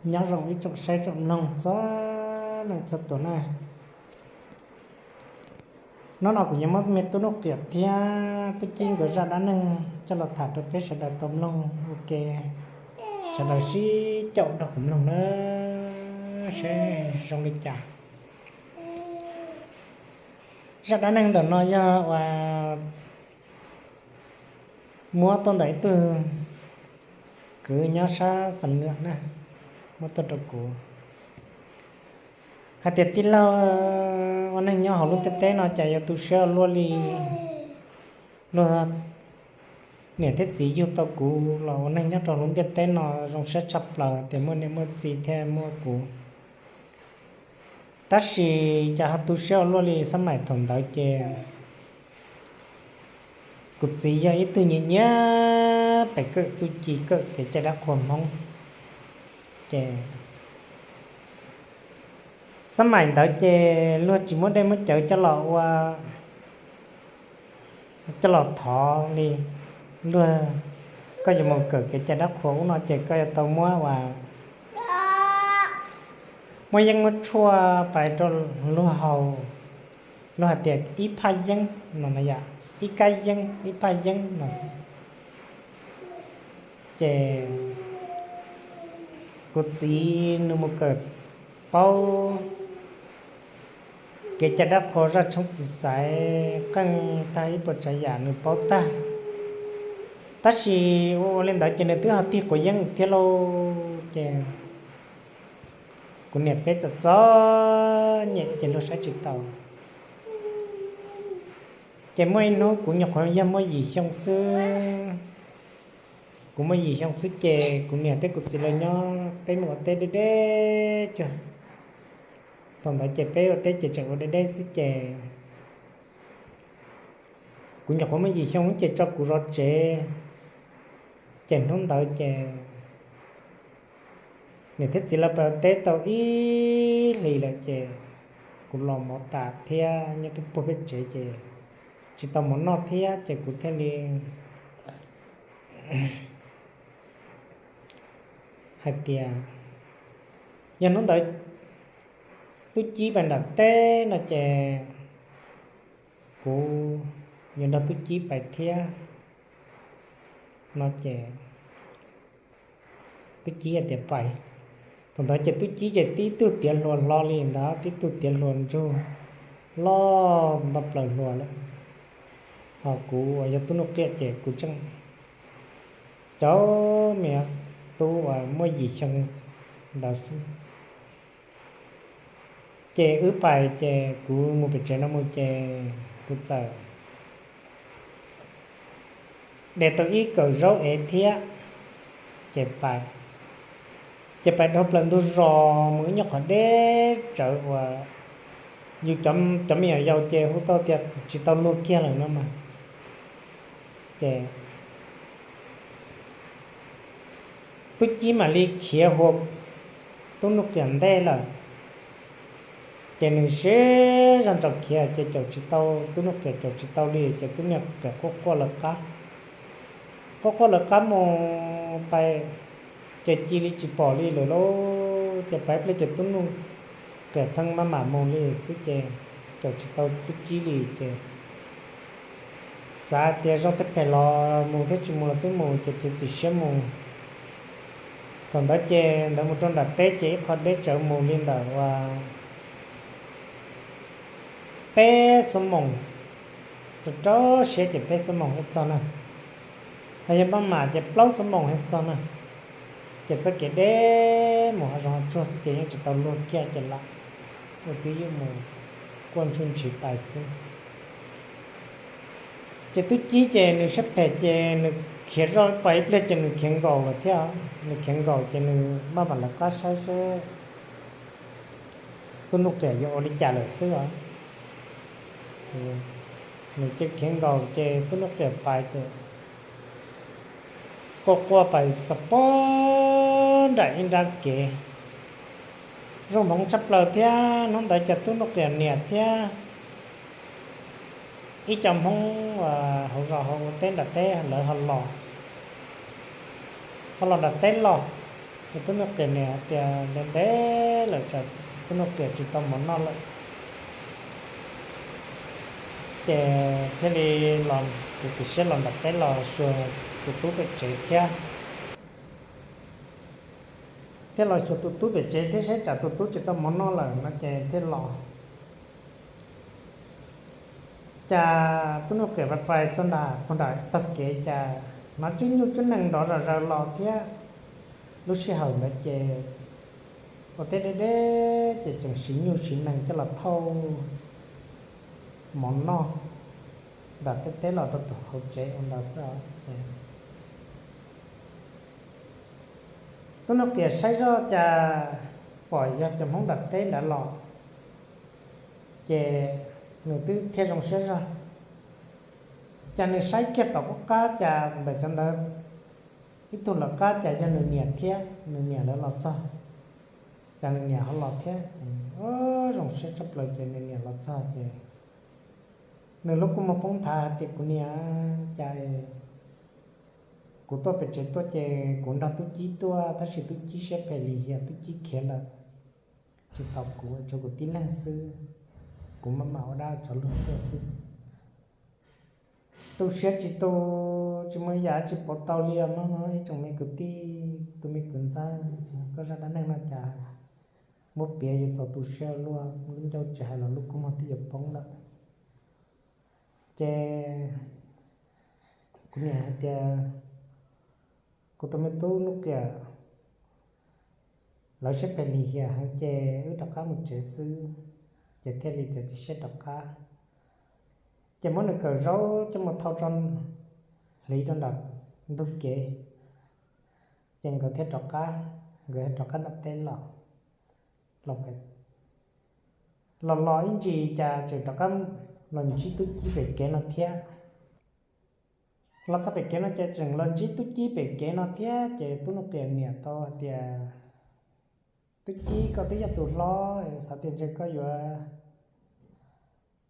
Nyob zoo ib tsoom saib tsoom mloog txhua leej txhua tus na. Hnub no kuv yuav muab me tub Nuj Qiam thiab tub Cib nkawd zaj dab neeg coj los tham rau peb sawv daws tau mloog ua ke, sawv daws sib caum nrog kuv mloog na, seb zoo li cas. Zaj dab neeg ntawm no yog uas muab tuaj ntawm ib tug kwv nyob sab Xam Nuam na, muab tuaj rau kuv hais tias, tij laug, ua neej nyob hauv lub ntiaj teb no cas yuav tu siab ua luaj li. Luag niam thiab txiv yug tau kuv los ua neej nyob rau lub ntiaj teb no zoo siab tshaj plaws tias muaj niam muaj txiv thiab muaj kuv. Tab sis cas ho tu siab ua luaj li. Xab maim thaum ntawd ces kuv txiv yog ib tug nyiam nyiam pem kawm txuj ci, kawm kev cai dab qhuas Hmoob. Ces xab maim ntawd ces luag tsis muab dej muab cawv coj los ua, coj los thov li. Luag, koj yuav mus kawm kev cai dab qhuas ub no ces koj yuav tau muab uas muab yeeb muab tshuaj pais rau luag haus. Luag hais tias ib phaj yeeb no, ib kab yeeb ib phaj yeeb no xwb. Ces kuv txiv nws mus kawm paub kev cai dab qhuas, zaj tshoob txiv xaiv, qeej tag ib puas tsav yam nws paub tag. Tab sis ua ua li ntawd ces nws twb ho tig quav yeeb thiab lauj. Ces kuv niam peb txom txom nyem ces luag saib tsis taus. Ces muaj ib hnub kuv nyuam qhuav yog muaj yim xyoo xwb. Kuv muaj yim xyoo xwb ces kuv niam thiab kuv txiv lawv nyob, peb mus ua teb deb deb cuag. Thaum ntawd ces peb ua teb ces tseem ua deb deb xwb ces kuv nyuam qhuav muaj yim xyoo ces tso kuv zov tsev. Ces hnub ntawd ces niam thiab txiv lawv pais ua teb tau ib hlis lawm ces kuv los mov tas thiab nyob peb puag peb tsev ces tsis tau mov noj thiab ces kuv thiaj li hais tias yog hnub ntawd tub Cib pais nram teb no ces kuv yuav nrog tub Cib pais thiab no ces tub Cib hais tias pais. Thaum ntawd ces tub Cib ces tib tug tiav hluas hlo li ntawd, tib tug tiav hluas ntsug loj nto plaws hluas lawm. Ho kuv uas yog tub Nuj Qiam ces kuv tseem cov me tub uas muaj yim xyoo ntawd xwb. Ces wb pais ces kuv mus pem tsev no mus ces kuv txawm de tau ib kawm zaub ev thiab. Ces pais, ces pais dhau plaws ntug zos mus ib nyuag qhov deb tsawv uas yus cov me nyuam yaus ces hu tau tias tsis tau luag kiag lawm no mas. Ces tub Cib mam li khiav hua tub Nuj Qiam ntej lawm. Ces nws sib zog ntsaum khiav ces caum tsis tau, tub Nuj Qiam caum tsis tau li ces tub Nuj Qiam quaj quaj lawv qab, quaj quaj lawv qab mus pais, ces ci li tsis pom li lawm lauj. Ces pais ib pliag ces tub Nuj Qiam pheej maj mam mus li xwb ces caum tsis tau tub Cib li ces xav tias zoo thiab phem los mus thiab tsis mus los twb mus ces txiav txim siab mus. Thaum ntawd ces ntawd mus rau nram teb ces ib qho deb tsawv mus li ntawm uas peb xuab moos, rau rau siab ces peb xuab moos thiaj txog na. Ho yog maj mam ces plaub xuab moos thiaj txog na. Ces txoj kev deb mus hav zoov hav tsuag xwb ces yeej tsis tau luag kiag ces lam ua twb yeej mus quaj ntsuj ntsiv pais xwb. Ces tub Cib ces nws siab phem ces nws khiav zoj pais ib pliag ces nws khiav nkaus lawm thiab. Nws khiav nkaus ces nws maj mam lawv qab saib seb tub Nuj Qiam yuav ua li cas lawm xwb os. Nws cia khiav nkaus ces tub Nuj Qiam pais ces quaj quaj pais txog puag nram ib nrab kev. Zoo hmoov tshaj plaws thiab hnub ntawd ces tub Nuj Qiam niam thiab ib co Hmoob hauv zos hauv ua teb nram teb lawv ho los, ho los nram teb los. Tub Nuj Qiam niam tias ntev ntev lawm tsam Tub Nuj Qiam tsis tau mov noj lawm, ces thiaj li los txiav txim siab los nram teb los xyuas tus tub pem tsev thiab. Thiaj los xyuas tus tub pem tsev thiab saib tsam tus tub tsis tau mov noj lawm no ces thiaj los. Cas Tub Nuj Qiam pais pais txog nram puag nram tog kev cas hnov tswb nyuj tswb nees nrov zom zaws los thiab. Lub sij hawm ntawd ces ua teb deb deb ces tseem siv nyuj siv nees coj los thauj mov noj nram teb teb los rau tom hauv tsev ua ntawd xwb. Tub Nuj Qiam saib zoj cas pom yog cov Hmoob nram teb ntawd los, ces nws twb thiaj zoo siab zog. Cas nws saib kiag tom qub qab cas ntawm cov ntawd ib tug lawv qab cas yog nws niam thiab, nws niam lawv los txog. Cas nws niam ho los thiab, zoo siab tshaj plaws ces nws niam los txog ces nws lub kua muag poob nthav hais tias, Kuv niam, cas kuv tuaj pem tsev tuaj ces kuv nrog tub Cib tuaj tab sis tub Cib siab phem lim hiam, tub Cib khiav lawm, tsis tos kuv, tshuav kuv tib leeg xwb. Kuv maj mam ua dab tso luag tuaj xwb. Tu siab tsis tu, tsis muaj yam tsis pov tau li os mog ib tsoom me kwv tij, tus me kwv ntxawg, koj zaj dab neeg no cas muab piav yuav txaus tu siab luaj, lub ncauj tsis hais los lub kua muag twb yuav poob lawm. Ces kuv niam hais tias, Kuv tus me tub Nuj Qiam, lawv siab phem lim hiam heev ces wb rov qab mus tsev xwb. Ces thiaj li txiav txim siab rov qab. Ces muab nws kawm zaub coj mus thau tso hliv rau nram ntug kev, ces nkawd thiaj rov qab, nkawd thiaj rov qab nram teb los. Los los ib ntsis cas tseem rov qab los ntsib tub Cib pem kev no thiab. Los txog pem kev no ces tseem los ntsib tub Cib pem kev no thiab ces tub Nuj Qiam niam tau hais tias, Tub Cib, koj twb yog tus hlob, xav tias ntshe koj yuav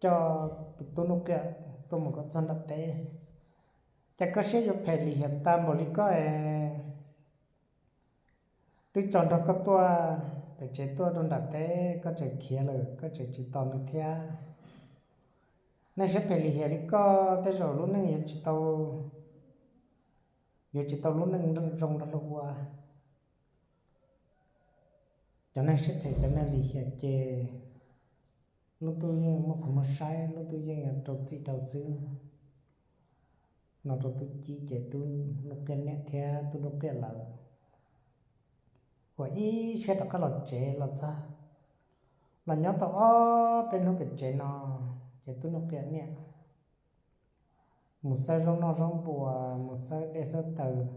coj tus tub Nuj Qiam tuaj mus kom txog nram teb, cas koj siab yuav phem lim hiam tas npaum li koj es twb tso nrog koj tuaj pem tsev tuaj rau nram teb koj tseem khiav lawm, koj tseem tsis tos nws thiab. Neeg siab phem lim hiam li koj tej zaum lub neej yuav tsis tau, yuav tsis tau lub neej zoo nrog luag ua. Cov neeg siab phem cov neeg lim hiam ces lub ntuj yeej muaj qhov muag saib, lub ntuj yeej yuav rau txim rau xwb. No rau tub Cib ces tub Nuj Qiam niam thiab tub Nuj Qiam lawv ua ib siab rov qab los tsev los txog, los nyob tau ob peb hnub pem tsev no ces tub Nuj Qiam niam mus xawb zaub noj zaub npua, mus xawb dej xawb taws,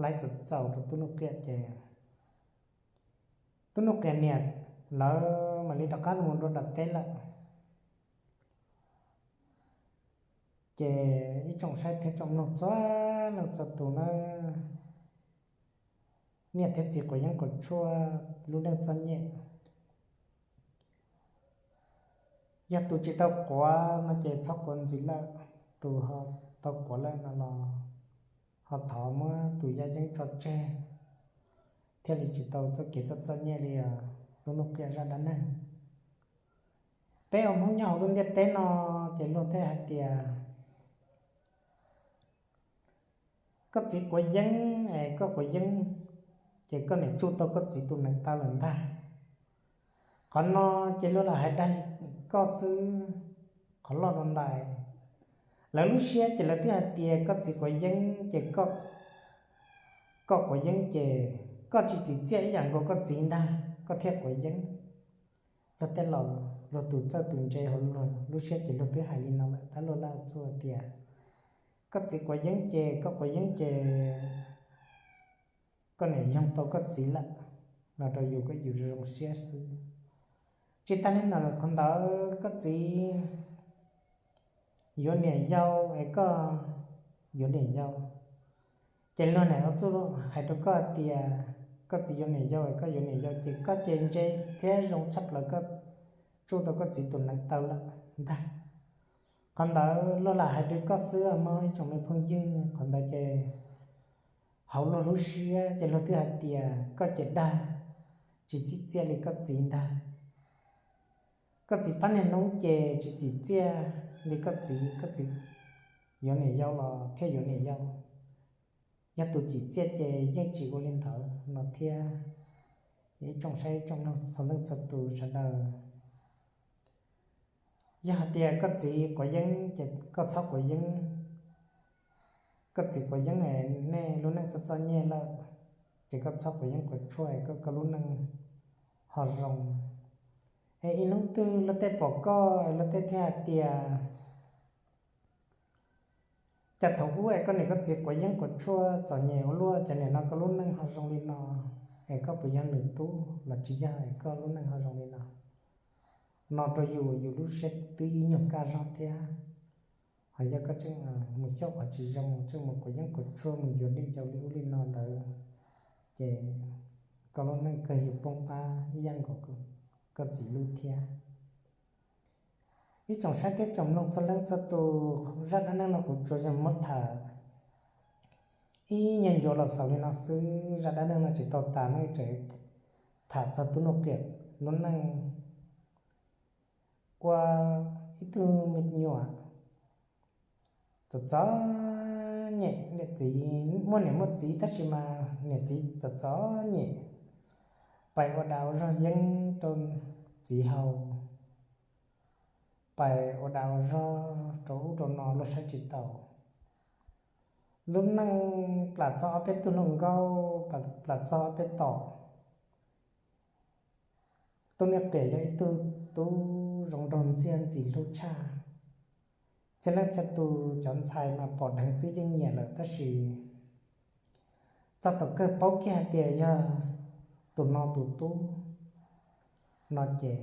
laib txaus txaus rau tub Nuj Qiam ces tub Nuj Qiam niam lawv mam li rov qab mus rau nram teb lawm. Ces ib tsoom saib thiab tsoom mloog txhua leej txhua tus na, niam thiab txiv quav yeeb quav tshuaj lub neej txom nyem, yog tus tsis tau quav no ces txhob quav ntxiv lawm, tus tau quav lawm no los ho thov muab tus yaj yeeb tso tseg, thiaj li tsis tau txoj kev txom txom nyem li tub Nuj Qiam zaj dab neeg. Peb ua Hmoob nyob hauv lub ntiaj teb no ces luag thiaj hais tias koj txiv quav yeeb es koj quav yeeb, ces koj niam tsuj tau koj txiv tus neev taw lawm ntag. Qhov no ces luag lam hais dag koj xwb, qhov loj dua ntais. Lawv lub siab ces lawv twb hais tias koj txiv quav yeeb ces koj quav yeeb ces koj tsis txim txiaj ib yam nkaus koj txiv ntag, koj thiaj quav yeeb. Luag tej laus luag tus txawj tus ntse hauv luag lub siab ces luag twb hais li no lawm, tab luag laj txuj tias koj txiv quav yeeb ces koj quav yeeb ces koj niam yoog tau koj txiv lawm, no rau yus kom yus zoo siab xwb. Tsis tas li ntawd, qhov ntawd koj txiv yuav niam yau es koj yuav niam yau, ces luag niam txuj hais rau koj tias koj txiv yuav niam yau es koj yuav niam yau ces koj ces ntse thiab zoo tshaj plaws koj tsuj tau koj txiv tus neev taw lawm ntag. Qhov ntawd luag lam hais rau koj xwb mog ib tsoom me phooj ywg, qhov ntawd ces hauv luag lub siab ces luag twb hais tias koj ces dag, tsis txim txiaj li koj txiv ntag. Koj txiv pab niag noob ces tsis txim txiaj li koj txiv, koj txiv yuav niam yau los thiaj yuav niam yau. Yog tus txim txiaj ces yeej tsis ua li ntawd no thiab. Ib tsoom saib ib tsoom mloog txhua leej txhua tus sawv daws, yog hais tias koj txiv quav yeeb ces koj txhob quav yeeb. Koj txiv quav yeeb es nej lub neej txom txom nyem lawm, ces koj txhob quav yeeb quav tshuaj es koj, koj lub neej ho zoo. Es ib hnub twg luag tej pom koj es luag tej thiaj hais tias, cas thaum ub es koj niam koj txiv quav yeeb quav tshuaj txom nyem ua luaj, cas nim no koj lub neej ho zoo li no? Es koj puas yog nws tub los tsis yog es koj lub neej ho zoo li no? No rau yus, yus lub siab twb ib nyuag kaj zog thiab. Hos yog koj tseem mus xyaum qhov tsis zoo, tseem mus quav yeeb quav tshuaj, mus yuav niam yau li ub li no ntawd, ces koj lub neej kawg yuav poob qab ib yam nkaus koj txiv lub thiab. Ib tsoom saib thiab tsoom mloog txhua leej txhua tus, zaj dab neeg no kuv tsuas yog muab tham ib nyuag ncua los xaus li no xwb. Zaj dab neeg no tsis tau tas no, tseem tham txog tub Nuj Qiam lub neej. Ua ib tug me nyuam txom txom nyem, niam txiv, muaj niam muaj txiv tab sis mas niam txiv txom txom nyem, pais ua dab ua zog yeeb rau txiv haus, pais ua dab ua zog rau ub rau no luag saib tsis taus. Lub neej plam txog ob peb tug hluas nkauj, plam txog ob peb tom. Tub Nuj Qiam yog ib tug tub zoo nraug ntxiag ntxim hlub tshaj. Txhia leej txhia tus cov ntxhais mas pom dheev xwb yeej nyiam lawm, tab sis txog thaum kawg paub kiag hais tias yog tus no tus tub no ces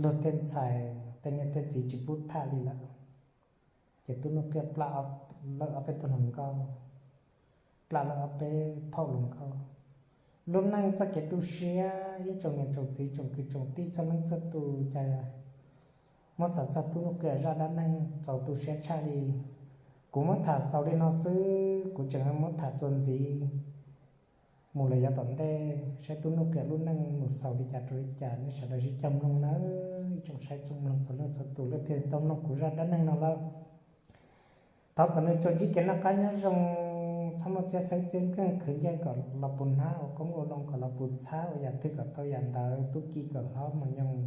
luag tej ntxhais tej niam tej txiv tsis pub tham li lawm. Ces tub Nuj Qiam plam lawv ob peb tug hluas nkauj, plam lawv ob peb phaum hluas nkauj. Lub neej txoj kev tu siab, ib tsoom niam tsoom txiv tsoom kwv tsoom tij txhua leej txhua tus, cas muab xav txog tub Nuj Qiam zaj dab neeg txaus tu siab tshaj li. Kuv muab tham xaus li no xwb, kuv tseem muab tham txuas ntxiv mus lawm yav tom ntej saib tub Nuj Qiam lub neej mus xaus li cas rau li cas, nej sawv daws sib cog mloog nawb. Ib tsoom saib tsoom mloog txhua leej txhua tus, leej twg tau mloog kuv zaj dab neeg no lawm, thov kom nws tsuas ntsib kev noj qab nyob zoo, txhob muaj txiaj xeeb txiaj nkeeg, khwv nyiaj kom los puas hnab, ua qoob ua loo kom los puas txhab, ua yam twg kom tau yam ntawd, tub ki kom hlob mus nyoos,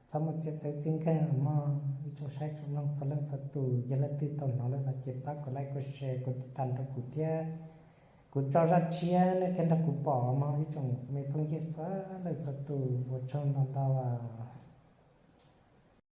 txhob muaj txiaj xeeb txiaj nkeeg os mog. Ib tsoom saib tsoom mloog txhua leej txhua tus, yog leej twg tau hnov lawm no ces pab kom like, kom share, kom tiv tam rau kuv thiab. Kuv tso zaj tshiab nej thiaj nrog kuv pom mog ib tsoom me phooj ywg txhua leej txhua tus, ua tsaug ntau ntau as.